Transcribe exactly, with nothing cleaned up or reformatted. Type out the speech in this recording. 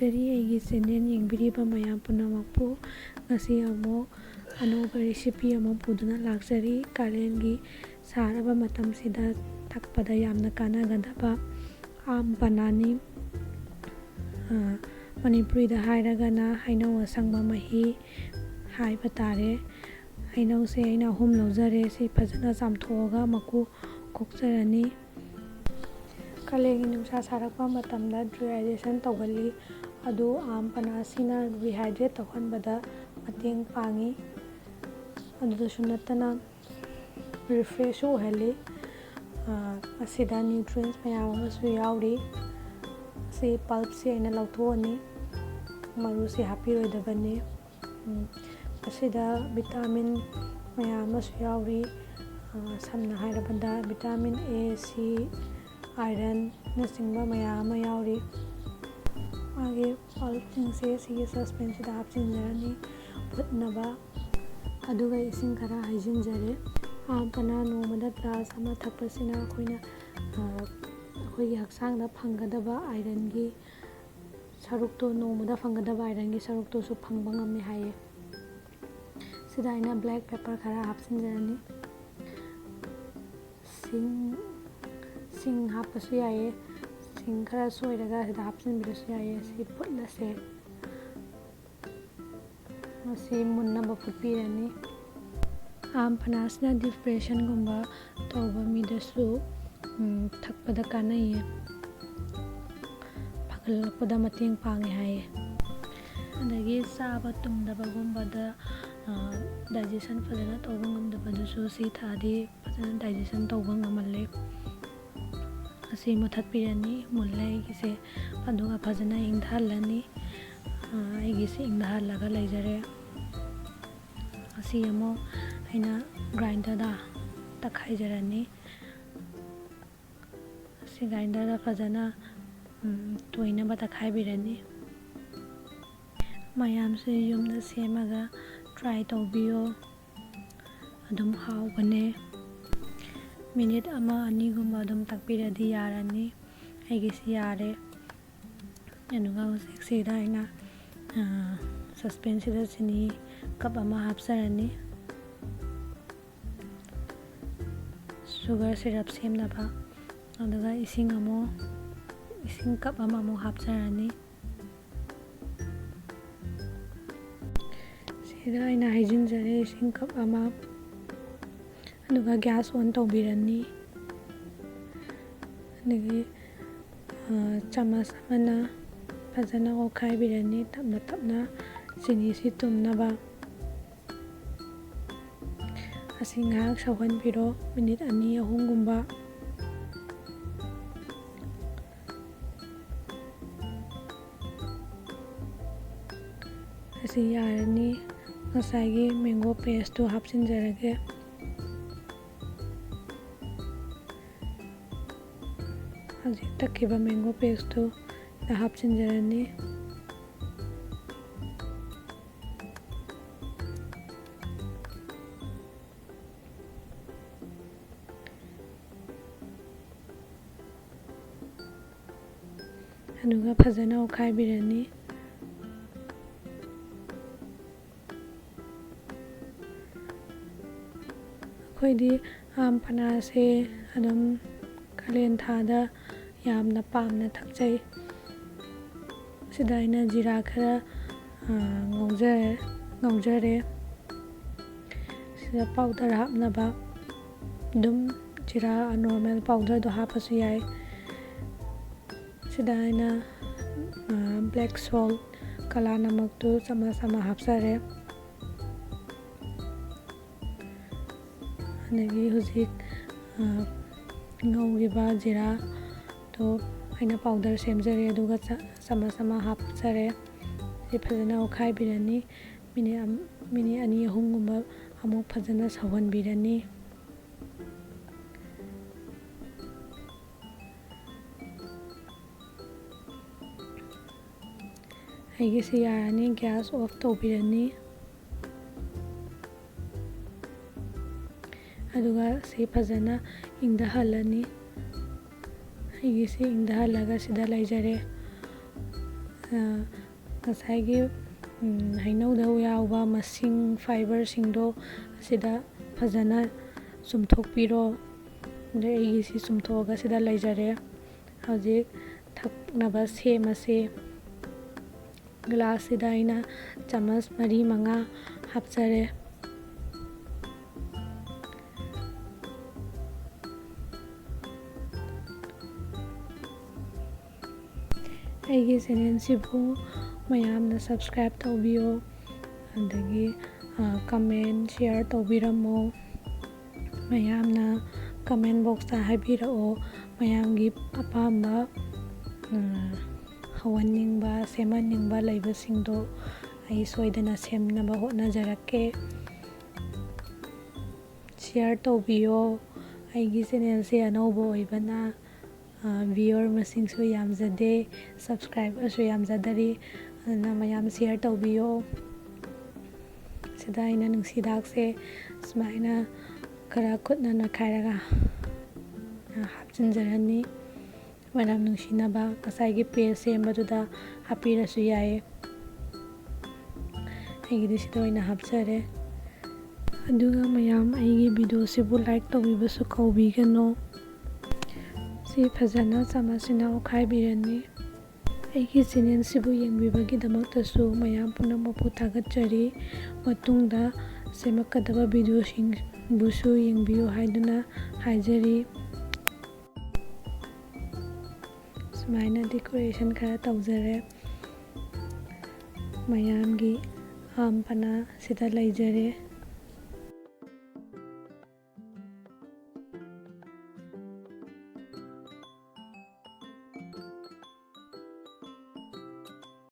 ꯀꯔꯤ ꯑꯩꯒꯤ ꯆꯦꯅꯦꯜ ꯌꯦꯡꯕꯤꯔꯤꯕ ꯃꯌꯥꯝ ꯄꯨꯝꯅꯃꯛꯄꯨ꯫ ꯉꯁꯤ ꯑꯃꯨꯛ ꯑꯅꯧꯕ ꯔꯦꯁꯤꯄꯤ ꯑꯃ ꯄꯨꯗꯨꯅ ꯂꯥꯛꯆꯔꯤ꯫ ꯀꯥꯂꯦꯟꯒꯤ ꯁꯥꯔꯕ ꯃꯇꯝꯁꯤꯗ ꯊꯛꯄꯗ ꯌꯥꯝꯅ ꯀꯥꯟꯅꯒꯗꯕ ꯑꯥꯝ ꯄꯅꯥꯅꯤ꯫ ꯑ, ꯃꯅꯤꯄꯨꯔꯤꯗ ꯍꯥꯏꯔꯒꯅ ꯍꯩꯅꯧ ꯑꯁꯪꯕ ꯃꯍꯤ ꯍꯥꯏꯕ ꯇꯥꯔꯦ꯫ ꯍꯩꯅꯧꯁꯦ ꯑꯩꯅ ꯑꯍꯨꯝ ꯂꯧꯖꯔꯦ꯫ ꯁꯤ ꯐꯖꯅ ꯆꯥꯝꯊꯣꯛꯑꯒ ꯃꯀꯨ ꯈꯣꯛꯆꯔꯅꯤ꯫ ꯀꯥꯂꯦꯟꯒꯤ ꯅꯨꯡꯁꯥ ꯁꯥꯔꯛꯄ ꯃꯇꯝꯗ dehydration ꯇꯧꯒꯜꯂꯤ꯫ ꯑꯗꯨ ꯑꯥꯝ ꯄꯅꯥꯁꯤꯅ rehydrate ꯇꯧꯍꯟꯕꯗ ꯃꯇꯦꯡ ꯄꯥꯡꯉꯤ꯫ ꯑꯗꯨꯗꯁꯨ ꯅꯠꯇꯅ refreshꯁꯨ ꯑꯣꯏꯍꯜꯂꯤ꯫ ꯑ, ꯃꯁꯤꯗ nutrients ꯃꯌꯥꯝ ꯑꯃꯁꯨ ꯌꯥꯎꯔꯤ꯫ ꯁꯤ pulpꯁꯤ ꯑꯩꯅ ꯂꯧꯊꯣꯛꯑꯅꯤ꯫ ꯃꯔꯨꯁꯤ ꯍꯥꯞꯄꯤꯔꯣꯏꯗꯕꯅꯤ꯫ ꯎꯝ, ꯃꯁꯤꯗ vitamin ꯃꯌꯥꯝ ꯑꯃꯁꯨ ꯌꯥꯎꯔꯤ꯫ ꯑ, ꯁꯝꯅ ꯍꯥꯏꯔꯕꯗ vitamin A, C, ironꯅꯆꯤꯡꯕ ꯃꯌꯥꯝ ꯑꯃ ꯌꯥꯎꯔꯤ꯫ ꯃꯥꯒꯤ pulpꯁꯤꯡꯁꯦ ꯁꯤꯒꯤ saucepanꯁꯤꯗ ꯍꯥꯞꯆꯤꯟꯖꯔꯅꯤ ꯐꯨꯠꯅꯕ꯫ ꯑꯗꯨꯒ ꯏꯁꯤꯡ ꯈꯔ ꯍꯩꯖꯤꯟꯖꯔꯦ꯫ ꯑꯥꯝ ꯄꯅꯥ ꯅꯣꯡꯃꯗ glass ꯑꯃ ꯊꯛꯄꯁꯤꯅ ꯑꯩꯈꯣꯏꯅ, ꯑ, ꯑꯩꯈꯣꯏꯒꯤ ꯍꯛꯆꯥꯡꯗ ꯐꯪꯒꯗꯕ ironꯒꯤ ꯁꯔꯨꯛꯇꯣ, ꯅꯣꯡꯃꯗ ꯐꯪꯒꯗꯕ ironꯒꯤ ꯁꯔꯨꯛꯇꯨꯁꯨ ꯐꯪꯕ ꯉꯝꯃꯦ ꯍꯥꯏꯌꯦ꯫ ꯁꯤꯗ ꯑꯩꯅ black pepper ꯈꯔ ꯍꯥꯞꯆꯤꯟꯖꯔꯅꯤ꯫ ꯁꯤꯡ, ꯁꯤꯡ ꯍꯥꯞꯄꯁꯨ ꯌꯥꯏꯌꯦ꯫ ꯁꯤꯡ ꯈꯔ ꯁꯣꯏꯔꯒ ꯁꯤꯗ ꯍꯥꯞꯆꯤꯟꯕꯤꯔꯁꯨ ꯌꯥꯏꯌꯦ꯫ ꯁꯤ ꯐꯨꯠꯂꯁꯦ꯫ ꯃꯁꯤ ꯃꯨꯟꯅꯕ ꯐꯨꯠꯄꯤꯔꯅꯤ꯫ ꯑꯥꯝ ꯄꯅꯥꯁꯤꯅ depressionꯒꯨꯝꯕ ꯇꯧꯕ ꯃꯤꯗꯁꯨ, ꯎꯝ, ꯊꯛꯄꯗ ꯀꯥꯟꯅꯩꯌꯦ꯫ ꯐꯒꯠꯂꯛꯄꯗ ꯃꯇꯦꯡ ꯄꯥꯡꯉꯦ ꯍꯥꯏꯌꯦ꯫ ꯑꯗꯒꯤ ꯆꯥꯕ ꯇꯨꯝꯗꯕꯒꯨꯝꯕꯗ, ꯑ, digestion ꯐꯖꯅ ꯇꯧꯕ ꯉꯝꯗꯕꯗꯨꯁꯨ ꯁꯤ ꯊꯛꯑꯗꯤ ꯐꯖꯅ digestion ꯇꯧꯕ ꯉꯝꯍꯜꯂꯦ꯫ ꯑꯁꯤ ꯃꯨꯊꯠꯄꯤꯔꯅꯤ꯫ ꯃꯨꯜꯂꯦ ꯑꯩꯒꯤꯁꯦ꯫ ꯑꯗꯨꯒ ꯐꯖꯅ ꯏꯪꯊꯍꯜꯂꯅꯤ꯫ ꯑ, ꯑꯩꯒꯤꯁꯦ ꯏꯪꯊꯍꯜꯂꯒ ꯂꯩꯖꯔꯦ꯫ ꯑꯁꯤ ꯑꯃꯨꯛ ꯑꯩꯅ grinderꯗ ꯇꯛꯈꯥꯏꯖꯔꯅꯤ꯫ ꯑꯁꯤ grinderꯗ ꯐꯖꯅ, ꯎꯝ, ꯇꯣꯏꯅꯕ ꯇꯛꯈꯥꯏꯕꯤꯔꯅꯤ꯫ ꯃꯌꯥꯝꯁꯨ ꯌꯨꯝꯗ ꯁꯦꯝꯃꯒ try ꯇꯧꯕꯤꯌꯣ꯫ ꯑꯗꯨꯝ ꯍꯥꯎꯕꯅꯦ꯫ Minute ꯑꯃ ꯑꯅꯤꯒꯨꯝꯕ ꯑꯗꯨꯝ ꯇꯛꯄꯤꯔꯗꯤ ꯌꯥꯔꯅꯤ꯫ ꯑꯩꯒꯤꯁꯤ ꯌꯥꯔꯦ꯫ ꯑꯗꯨꯒ ꯍꯧꯖꯤꯛꯁꯤꯗ ꯑꯩꯅ, ꯑ, ꯁꯁꯄꯦꯟꯁꯤꯗ ꯆꯤꯅꯤ ꯀꯞ ꯑꯃ ꯍꯥꯞꯆꯔꯅꯤ, ꯁꯨꯒꯔ ꯁꯤꯔꯞ ꯁꯦꯝꯅꯕ꯫ ꯑꯗꯨꯒ ꯏꯁꯤꯡ ꯑꯃꯨꯛ, ꯏꯁꯤꯡ ꯀꯞ ꯑꯃꯃꯨꯛ ꯍꯥꯞꯆꯔꯅꯤ꯫ ꯁꯤꯗ ꯑꯩꯅ ꯍꯩꯖꯤꯟꯖꯔꯦ ꯏꯁꯤꯡ ꯀꯞ ꯑꯃ꯫ ꯑꯗꯨꯒ gas on ꯇꯧꯕꯤꯔꯅꯤ꯫ ꯑꯗꯒꯤ, ꯑ, ꯆꯥꯃꯁ ꯑꯃꯅ ꯐꯖꯅ ꯑꯣꯠꯈꯥꯏꯕꯤꯔꯅꯤ, ꯇꯞꯅ ꯇꯞꯅ ꯆꯤꯅꯤꯁꯤ ꯇꯨꯝꯅꯕ꯫ ꯑꯁꯤ ꯉꯥꯏꯍꯥꯛ ꯁꯧꯍꯟꯕꯤꯔꯣ, ꯃꯤꯅꯤꯠ ꯑꯅꯤ ꯑꯍꯨꯝꯒꯨꯝꯕ꯫ ꯑꯁꯤ ꯌꯥꯔꯅꯤ꯫ ꯉꯁꯥꯏꯒꯤ mango paste ꯇꯨ ꯍꯥꯞꯆꯤꯟꯖꯔꯒꯦ꯫ ꯍꯧꯖꯤꯛ ꯇꯛꯈꯤꯕ mango paste ꯇꯨ ꯍꯥꯞꯆꯤꯟꯖꯔꯅꯤ꯫ ꯑꯗꯨꯒ ꯐꯖꯅ ꯑꯣꯠꯈꯥꯏꯕꯤꯔꯅꯤ꯫ ꯑꯩꯈꯣꯏꯗꯤ ꯑꯥꯝ ꯄꯅꯥꯁꯦ ꯑꯗꯨꯝ ꯀꯥꯂꯦꯟ ꯊꯥꯗ ꯌꯥꯝꯅ ꯄꯥꯝꯅ ꯊꯛꯆꯩ꯫ ꯁꯤꯗ ꯑꯩꯅ ꯖꯤꯔꯥ ꯈꯔ, ꯑ, ꯉꯧꯖꯔꯦ, ꯉꯧꯖꯔꯦ꯫ ꯁꯤꯗ powder ꯍꯥꯞꯅꯕ ꯑꯗꯨꯝ ꯖꯤꯔꯥ normal powder ꯗꯣ ꯍꯥꯞꯄꯁꯨ ꯌꯥꯏ꯫ ꯁꯤꯗ ꯑꯩꯅ, ꯑ, black salt, ꯀꯥꯂꯥ ꯅꯃꯛꯇꯨ ꯆꯥꯃꯁ ꯑꯃ ꯍꯥꯞꯆꯔꯦ꯫ ꯑꯗꯒꯤ ꯍꯧꯖꯤꯛ, ꯑ, ꯉꯧꯈꯤꯕ ꯖꯤꯔꯥꯗꯣ ꯑꯩꯅ powder ꯁꯦꯝꯖꯔꯦ, ꯑꯗꯨꯒ ꯆ-, ꯆꯥꯃꯁ ꯑꯃ ꯍꯥꯞꯆꯔꯦ꯫ ꯁꯤ ꯐꯖꯅ ꯑꯣꯠꯈꯥꯏꯕꯤꯔꯅꯤ꯫ ꯃꯤꯅꯤꯠ ꯑꯝ-, ꯃꯤꯅꯤꯠ ꯑꯅꯤ ꯑꯍꯨꯝꯒꯨꯝꯕ ꯑꯃꯨꯛ ꯐꯖꯅ ꯁꯧꯍꯟꯕꯤꯔꯅꯤ꯫ ꯑꯩꯒꯤꯁꯤ ꯌꯥꯔꯅꯤ, gas off ꯇꯧꯕꯤꯔꯅꯤ꯫ ꯑꯗꯨꯒ ꯁꯤ ꯐꯖꯅ ꯏꯪꯊꯍꯜꯂꯅꯤ꯫ ꯑꯩꯒꯤꯁꯤ ꯏꯪꯊꯍꯜꯂꯒ ꯁꯤꯗ ꯂꯩꯖꯔꯦ꯫ ꯑ, ꯉꯁꯥꯏꯒꯤ, ꯎꯝ, ꯍꯩꯅꯧꯗ ꯌꯥꯎꯕ ꯃꯁꯤꯡ, fiberꯁꯤꯡꯗꯣ ꯑꯁꯤꯗ ꯐꯖꯅ ꯆꯨꯝꯊꯣꯛꯄꯤꯔꯣ꯫ ꯑꯗ ꯑꯩꯒꯤꯁꯤ ꯆꯨꯝꯊꯣꯛꯑꯒ ꯁꯤꯗ ꯂꯩꯖꯔꯦ꯫ ꯍꯧꯖꯤꯛ ꯊꯛꯅꯕ ꯁꯦꯝꯃꯁꯦ꯫ Glassꯁꯤꯗ ꯑꯩꯅ ꯆꯥꯃꯁ ꯃꯔꯤ ꯃꯉꯥ ꯍꯥꯞꯆꯔꯦ꯫ ꯑꯩꯒꯤ channelꯁꯤꯕꯨ ꯃꯌꯥꯝꯅ subscribe ꯇꯧꯕꯤꯌꯣ, ꯑꯗꯒꯤ, ꯑ, comment, share ꯇꯧꯕꯤꯔꯝꯃꯣ꯫ ꯃꯌꯥꯝꯅ comment boxꯇ ꯍꯥꯏꯕꯤꯔꯛꯑꯣ, ꯃꯌꯥꯝꯒꯤ ꯑꯄꯥꯝꯕ, ꯑ, ꯍꯧꯍꯟꯅꯤꯡꯕ, ꯁꯦꯝꯍꯟꯅꯤꯡꯕ ꯂꯩꯕꯁꯤꯡꯗꯣ ꯑꯩ ꯁꯣꯏꯗꯅ ꯁꯦꯝꯅꯕ ꯍꯣꯠꯅꯖꯔꯛꯀꯦ꯫ Share ꯇꯧꯕꯤꯌꯣ꯫ ꯑꯩꯒꯤ channelꯁꯦ ꯑꯅꯧꯕ ꯑꯣꯏꯕꯅ, ꯑ, viewer ꯃꯁꯤꯡꯁꯨ ꯌꯥꯝꯖꯗꯦ, subscriberꯁꯨ ꯌꯥꯝꯖꯗꯔꯤ꯫ ꯑꯗꯨꯅ ꯃꯌꯥꯝ share ꯇꯧꯕꯤꯌꯣ꯫ ꯁꯤꯗ ꯑꯩꯅ ꯅꯨꯡꯁꯤꯗꯥꯛꯁꯦ ꯁꯨꯃꯥꯏꯅ ꯈꯔ ꯈꯨꯠꯅ ꯅꯣꯏꯈꯥꯏꯔꯒ, ꯑ, ꯍꯥꯞꯆꯤꯟꯖꯔꯅꯤ꯫ ꯃꯅꯝ ꯅꯨꯡꯁꯤꯅꯕ ꯉꯁꯥꯏꯒꯤ paste ꯁꯦꯝꯕꯗꯨꯗ ꯍꯥꯞꯄꯤꯔꯁꯨ ꯌꯥꯏꯌꯦ꯫ ꯑꯩꯒꯤꯗꯤ ꯁꯤꯗ ꯑꯣꯏꯅ ꯍꯥꯞꯆꯔꯦ꯫ ꯑꯗꯨꯒ ꯃꯌꯥꯝ ꯑꯩꯒꯤ videoꯁꯤꯕꯨ like ꯇꯧꯕꯤꯕꯁꯨ ꯀꯥꯎꯕꯤꯒꯅꯨ꯫ ꯁꯤ ꯐꯖꯅ ꯆꯥꯃꯁꯁꯤꯅ ꯑꯣꯠꯈꯥꯏꯕꯤꯔꯅꯤ꯫ ꯑꯩꯒꯤ channelꯁꯤꯕꯨ ꯌꯦꯡꯕꯤꯕꯒꯤꯗꯃꯛꯇꯁꯨ ꯃꯌꯥꯝ ꯄꯨꯝꯅꯃꯛꯄꯨ ꯊꯥꯒꯠꯆꯔꯤ꯫ ꯃꯇꯨꯡꯗ ꯁꯦꯝꯃꯛꯀꯗꯕ videoꯁꯤꯡꯕꯨꯁꯨ ꯌꯦꯡꯕꯤꯌꯨ ꯍꯥꯏꯗꯨꯅ ꯍꯥꯏꯖꯔꯤ꯫ ꯁꯨꯃꯥꯏꯅ decoration ꯈꯔ ꯇꯧꯖꯔꯦ꯫ ꯃꯌꯥꯝꯒꯤ ꯑꯍꯥꯟꯕꯅ ꯁꯤꯗ ꯂꯩꯖꯔꯦ꯫